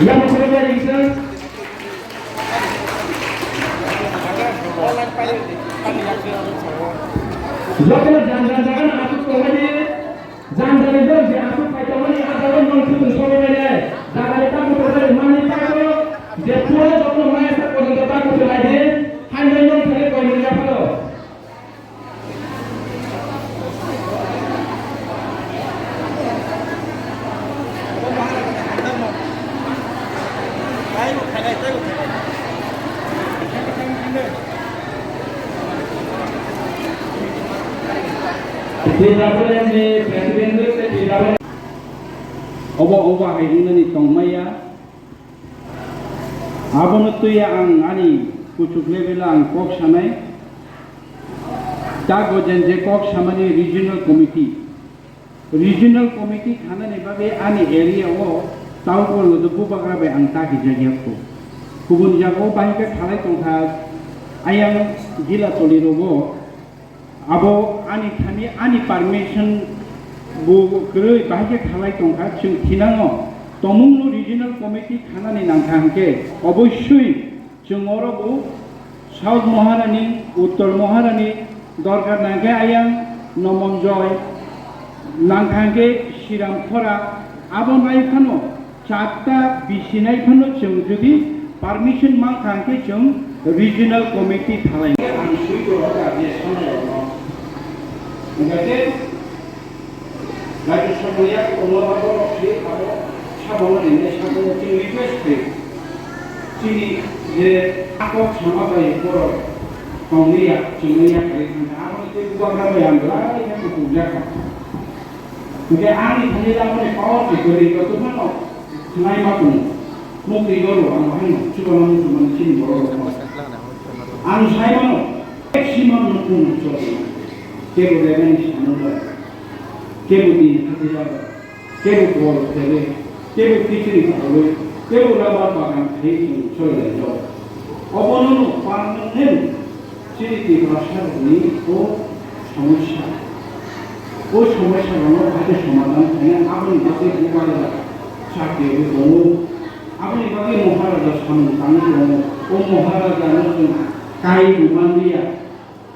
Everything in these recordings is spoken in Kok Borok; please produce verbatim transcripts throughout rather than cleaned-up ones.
Yang khoroknai ringsa. Jotono jang jang jaga no aswk tongmani, jang jani borok je aswk phai tongmani, ah jaga no nwng swtwng sogwi nainai. Jagani takhuk tongmani manwi takhuk, je phuru jotono maya sak porjonto takhuk se lai di, haino nwng thani koi nung yapharo. Obo, obo hai wngnani tongmaya. Abono twiwi ang ani kuchuk level o ang kok sanai. Tago jen je kok samani regional committee. Regional committee khanani bagwi ani area o tauko lodo bubagra bai ang ta hijak yakho. Kubun jagao bahai khe khalai tongkha ayang jila toli rogo. Abo ani thani ani permission bo kwrwi bahai khe khalai tongkha, chwng thinango tomungno regional committee khanani nangkha hwnkhe oboisoi chwng oro bo South Maharani, Uttor Maharani, dorkar nangkhe ayang Nomonjoy, nangkha hwnkhe Siram Khora, abo nai phano chatta bisinai phano chwng jodi permission mankha hwnkhe chwng regional committee thalai. Ang swi tongkha je sanai rokno. Hwnkhe Rajya Sabha ya tongo abo rok se abo sabo ni ne sabo chini request khe. Chini je ako sama bai borok tongni ya chini ya kare thang abo ni tei bubagra bai ang belai ya kuchuk jakha. Hingke ani thani lamani power se kwrwi khe tongmano khwnai ma tongo. Mukti goro ang haino chukano muchungmani chini borok rok. Ang sai mano maximum no kunu choli. Kebo rebani sanung bai. Kebo din hati bai. Kebo bol khebai, kebo kichiri khawi, kebo rubber bagan khai chwng choli lai jago. Obono no permanent chini Tiprasa rokni o somosya. O somosya rokno haikhe somadhan khaina aboni bagwi bubagra chakri rwi tongo. Aboni bagwi Maharaja samung tangwi tongo. O Maharaja no chwng kai rwmani ya.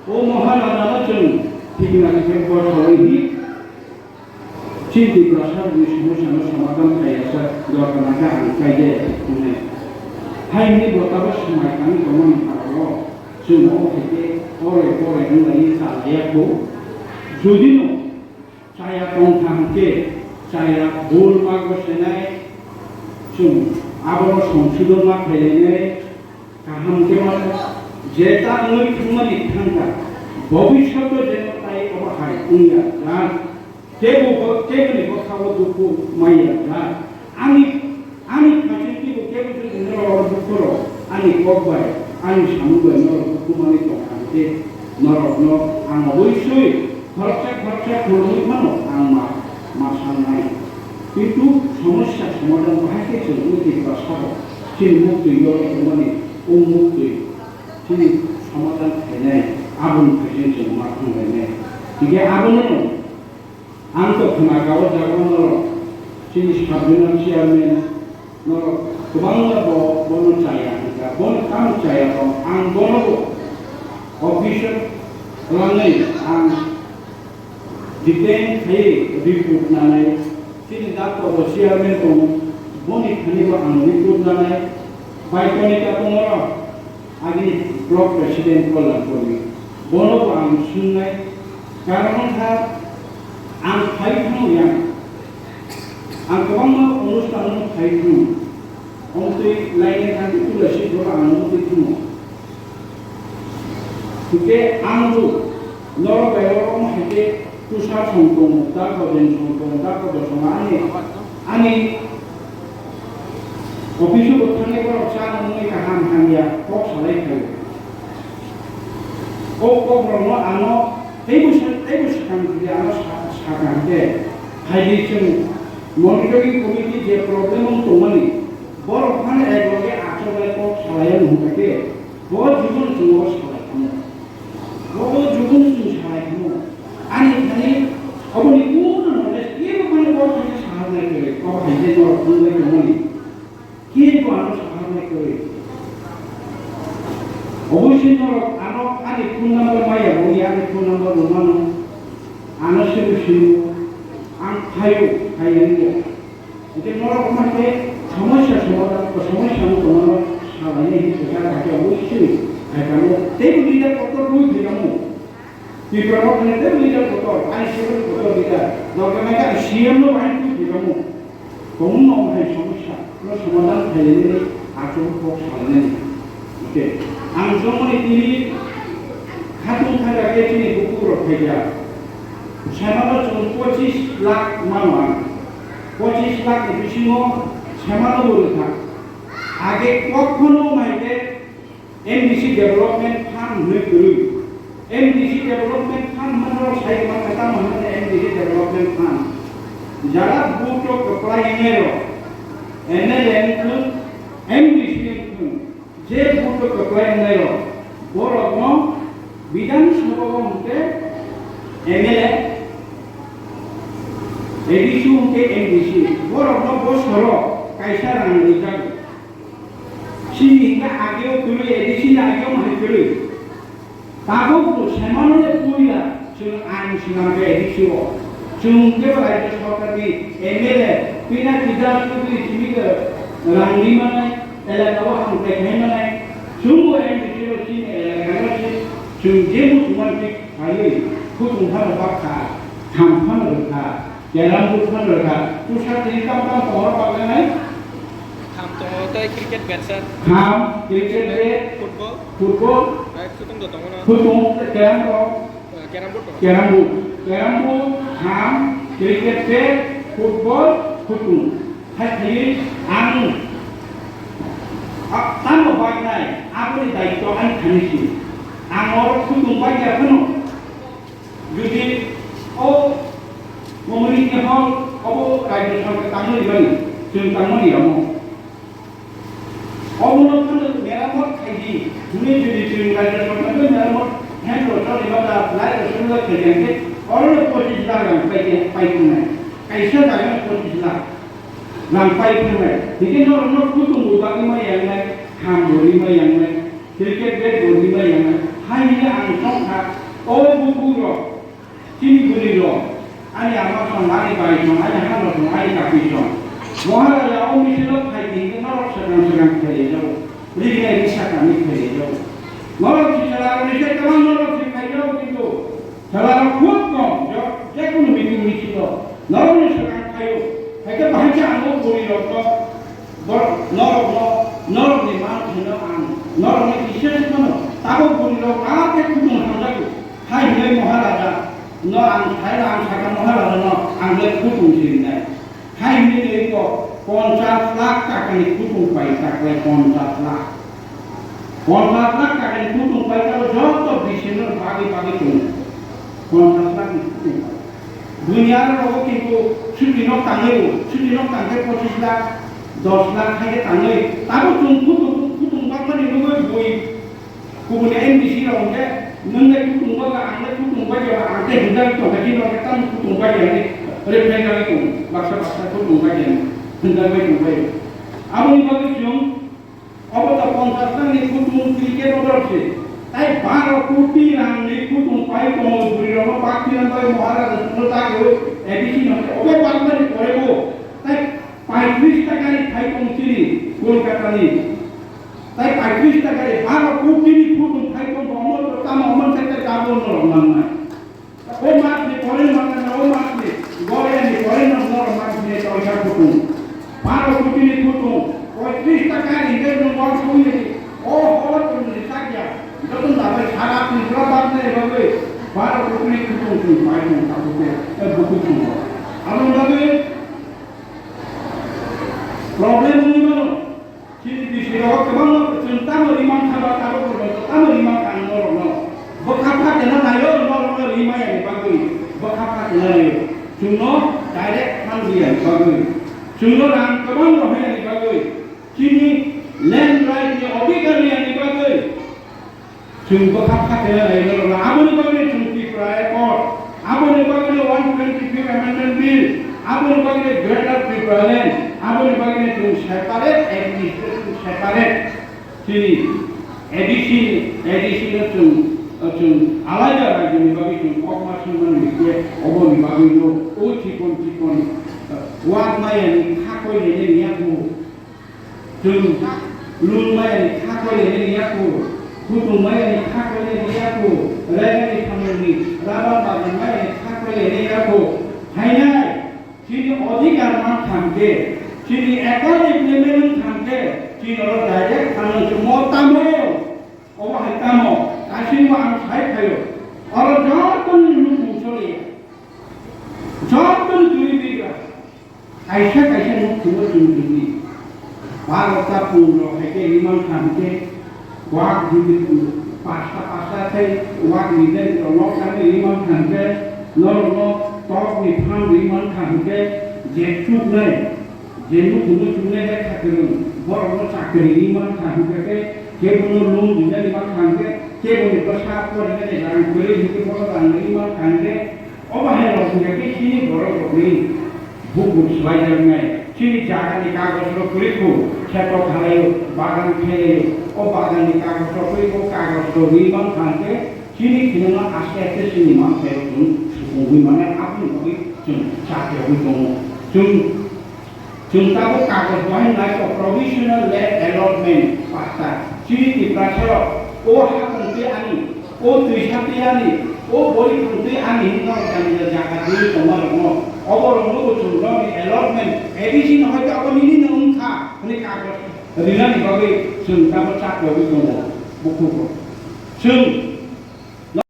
O Maharaja no chwng thikna khe bwsarwi hi Chini Tiprasa ni somosya no somadhan khaiyasa dorkar nangkha ang kaiya hwnwi. Hai hwnwi bo tabuk swmai tangwi tongmani pharao chwng omo hai khe porai porai wng lai cha laiya kho. Jodi no chaya tong kha hwnkhe chaya bul mago senai chwng abono songsodon ma khainai. Kaham khe mano, jeta wngwi thangmani thangkha, bobishoto jeno tai obo hai wngya jak, kebo bo, keboni bwkhao dukhu maya jak. Ani, ani khaising kebo kebo jodi norok dukhu rok, ani kok bai, ani samung bai norok dukhu manwi tongkha hwnkhe, norokno ang oboisoi khoroksa khoroksa khulumwi phano ang ma, ma sanai. Kintu somosya somadhan bahai khe chwng wngwi tongkha sabo. Chini muktwi yorwi tongmani o muktwi chini somadhan khainai, aboni khaising chwng ma thanglainai. Hingkhe abono ang to khna ka o jaga norok chini sub zonal chairman norok kwbangma bo bono chaya hwnkha, bono tamo chaya tong, ang bono bo officer rwnai ang Detail khai report nanai, chini doctor bo chairman tongo, boni thani bo ang report nanai, bai toni ta tongo, agini block president Kalyan Kormi, bono bo ang swngnai, karon wngkha ang phai thango yang, ang kwbangma onusthan no phai thango, omtwi lainai thangkhe tula si phuru ang omtwi thango. Hingke ang bo norok bai oro omo hai khe Tushar song tongo, da Gojen song tongo, da Gojen song ani, ani office o bo thangwi borok cha nangmani kaham hamya kok salai khaio. O kok rokno ano teibo sa-, teibo swkang khe ano sa-, sakha hingke hai di chwng monitoring committee je problem wng tongmani borok phano ek loge achuk bai kok salai ano hingkha khe Bo jibon chwng o salai khamu. Bo jibon chwng salai khamu. Ani thani oboni kuno knowledge kebo phano bo thani saharnai kwrwi. Bo hai khe norok wngwi tongmani. Kintu ano saharnai kwrwi. Oboising norok ano ani phone number maya bo ya, ani phone number bo mano. Ano simi simi ang phaio, phaiyani ya. Ete norok ma ke somosya somadhan, somosya no tongmano salainai hinwi kwchar kha khe oboising khaikha mo. Tei bo leader kotor rwi phaikha mo. Tripura o thangwi tei leader kotor, I C M kotor leader. Dorkar nai khe C M no bahai twi thwikamo. Tongmung no hai somosya no somadhan khainani achuk kok salnani. Okay. Ang jomoni tini khatung khaja khe chini buku rok khaija. Samano chwng pochis lakh mano ang. Pochis lakh ni bisingo samano bo rwkha. Age kokhono mai khe M D C Development Fund hwnwi kwrwi. M D C Development Fund hwnwi norok sai man kha tamo hwnwi M D C Development Fund. Jara vote o kwplai wngnai rok, M L A wngthwng, M D C wngthwng, je vote o kwplai wngnai rok, borokno Bidhan Sabha o hwnkhe M L A, A D C hwnkhe M D C, borokno bosoro kaisa rang rwjago. Chini hingke ageo kwrwi, A D C ni ageo hai kwrwi. Tabuk bo semano le puila, chwng ang sinam khe A D C o. Chwng kebo Rajya Sarkar ni M L A, Pinaki Das Chaudhary simi khe rang ri manai, elaka o hamkrai khai manai. Chwng bo M D C o chini elaka no se, chwng je musulman thik khaiwi, khutung phano bak kha, kham phano rw kha. Carrom board phan rwkha. Kusha tini tam tam tongo bagwi nai. Kham tongo tei cricket bat sir. Kham, cricket bat, football. Football. Tei khutung do tongo no. Khutung, carrom rok. Eh, carrom board tongo. Carrom board. Carrom board, kham, cricket bat, football, khutung. Hai khaiwi ang a-, tamo bagnai, aboni daityo ang khanisi. Ang oro khutung bagya phano. Jodi o community hall obo Rajya Sarkar tangmani bani, chwng tangmani amo. Obono phano meramot khaidi, hwnwi jodi chwng Rajya Sarkar bai meramot hand rok choli ba da, light rok choli ba khaidi hwnkhe, orono pochis lakh rang pai khe, pai thwngnai. Kaisa jagano pochis lakh rang pai thwngnai. Hingkhe norokno kutung bo bagwi ma yangnai, kham bo ri ma yangnai. Cricket bat bo rimai yang hai hwnwi ang song kha, o bukurok, chini bwrwirok, ani ama song, ani bai song, ani hano song, ani kakui song. Moharaja o misilo phai twi hwnkhe norok swkang swkang khlaijago, rignai ri sakani khlaijago. Norok si sala rwni se kwbang norok si phaijago kintu. Sala rok khub kom, je-, jekunu meeting michilo norokni swkang phaio. Haikhe bahai khe ang o bwrwi rokno, bor-, norokno, norokni manthai no ang norokno kisa se phano tabuk bwrwi rok a khe kutung hamjago. Hai hwnwi Maharaja no ang sai ang sakha Maharaja no ang le kutung sirinai. Hai hwnwi nini eko ponchas lakh takani kutung pai taklai ponchas lakh. Ponchas lakh takani kutung pai tabo joto bisino bagwi bagwi tongo. Ponchas lakh ni kutung pai. Buini aro rogo kintu suti nok tangwi o, suti nok tangkhe pochis lakh, dos lakh hai khe tangwi. Tabo chwng kutung, kutung bakmani nugwi bui Kubuni M D C rok hwnkhe, nwng le kutung bagwi, ang le kutung bagwi, ang tei hwnjagwi tongkha, chini rok khe tamo kutung bagwi hwnwi referendum tongo, baksa baksa kutung bagwi hwnwi hwnjagwi tongbaio. Aboni bagwi chwng obo to ponchas lakh ni kutung cricket bodol se, tai baro koti rang ni kutung pai tongo, bwrwi rokno bak tiran bai Maharaja chwngno dagwi A D C no obo bakmani pore bo tai paitris taka ni phai tong chini Kolkata ni. Tai paitris taka ni baro koti ni kutung phai tong bo, omo to tamo omo sector ka bo norok mangnai. O mas ni pore mangnai, o mas ni, Goya ni pore no norok mangnai, toisa kutung. Baro koti ni kutung, paitris taka ni hwnkhe nwng bor song ni, o hor tong ni sakya. Joto da bai sara Tripura bak nai bagwi, baro koti ni kutung tong phai tong ta kutung, e buku tong. Abo bagwi problem wngwi mano. Chini bisiro kwbangma chwng tamo rimang kha ba tabuk rwmani tamo rimang kha ang norokno. Bwkha phatino naio norokno rimaya ni bagwi. Bwkha phatino naio. Chwngno direct phan rwya ni bagwi. Chwngno rang kwbang rohorya ni bagwi. Chini land right ni odhikar rwya ni bagwi. Chwng bwkha phatino naio norokno. Aboni bagwi chwng Tripura Accord, aboni bagwi one twenty-fifth Amendment Bill, aboni bagwi Greater Tripura Land, aboni bagwi chwng separate A D C Separate chini A D C, A D C no chwng, chwng alaida raijoni bagwi chwng kokma swngmani hwnkhe oboni bagwino o chikon chikon, uh, wak mayani kha koilainani yakung. Chwng lun mayani kha koilainani yakung. Khutung mayani kha koilainani yakung. Raimani samungni raba bagan mayani kha koilainani yakung. Hainai. Chini odhikar man thangkhe, chini economic level wng thangkhe, chini oro direct thangno chwngmo tamo, obo hai tamo, kasingbo ang sai phaio. Oro jotoni nukhung choliya, jotoni twi bigra, kaisa kaisa nukhungo chwng twi. Barota pundro hai khe rimang thangkhe, wak hwnwi pasta pasta khe wak ni den rok nok thangwi rimang thangkhe, norokno tokni phan rimang thangkhe, je chuknai, je nukhungo chuknai khe chakri, borokno chakri rimang thangkhe, kebono loan rinani mang thangkhe, keboni bwsa porinani rang kwrwi hwnkhe bono rang rimang thangkhe, Obo hai rok wngkha khe chini borok rokni bukur swlaijaknai. Chini jagani kagoj rok kwrwi kho, kheto khalaio, bagan khailaio. O baganni kagoj rok kwrwi kho, kagoj rok rwi man thangkhe chini khinama aste aste chini manthai rok chwng supungwi mannai, aboni bagwi chwng chakyogwi tongo. Chwng Chwng tabuk kagoj bahai naikha provisional land allotment patta. Chini Tiprasa rok o ha tongtwi ani, o twisa twi ani, o bori tongtwi ani hwnwi norok jani jani jaga twi tongma rokno, obo rokno bo chwng rokni allotment, A D C no hoito abo nini no wngkha hwnwi kagoj rinani bagwi chwng tabuk chakrogwi tongo bukhuk rok. Chwng